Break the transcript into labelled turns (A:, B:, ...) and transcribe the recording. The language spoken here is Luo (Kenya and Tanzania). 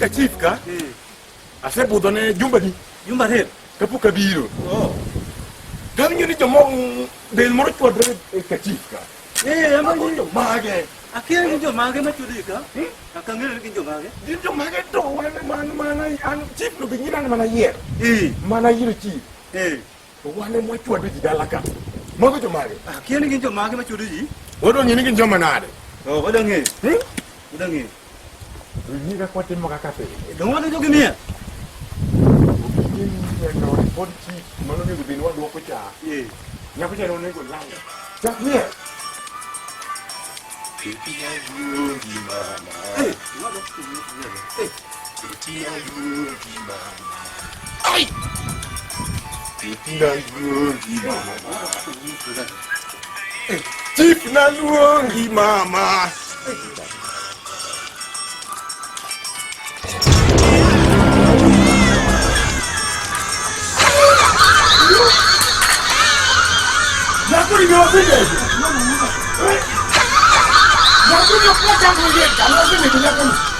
A: ka chief ka. Asebudho ne jumba di.
B: Jumba ariyo.
A: Kapok abiro.
B: Oh.
A: Kawinjo ni jomo del moro chwadre e ka chief ka.
B: Eh, ama
A: Mago jomage.
B: Akia ni jomage ma chwado ka. Kaka ng'eyo ni gin jomage.
A: Gin jomage to wan man mana an chief no be ng'ina mana yiero.
B: Eh.
A: Mana yiero chief.
B: Eh.
A: To wan ema wachwado ji dala ka. Mago jomage.
B: Akia ni gin jomage ma chwado ji.
A: Wadwa ng'e ni gin joma nade.
B: Oh, wadwa ng'eyo.
A: Hmm?
B: Wadwa ng'eyo.
A: Winji kaka watimo kaka pile.
B: Dong wadonjo gi miel.
A: Okinyi pod chief mano onego bed ni wadwoko cha.
B: Eh.
A: Nyako cha onego lang. Chak miel.
B: Eh.
A: Ai! Chief naluongi mama. Nyako ni gima wasinde. Nyako ni ok wacham moyie, cham wasinde to nyako ni.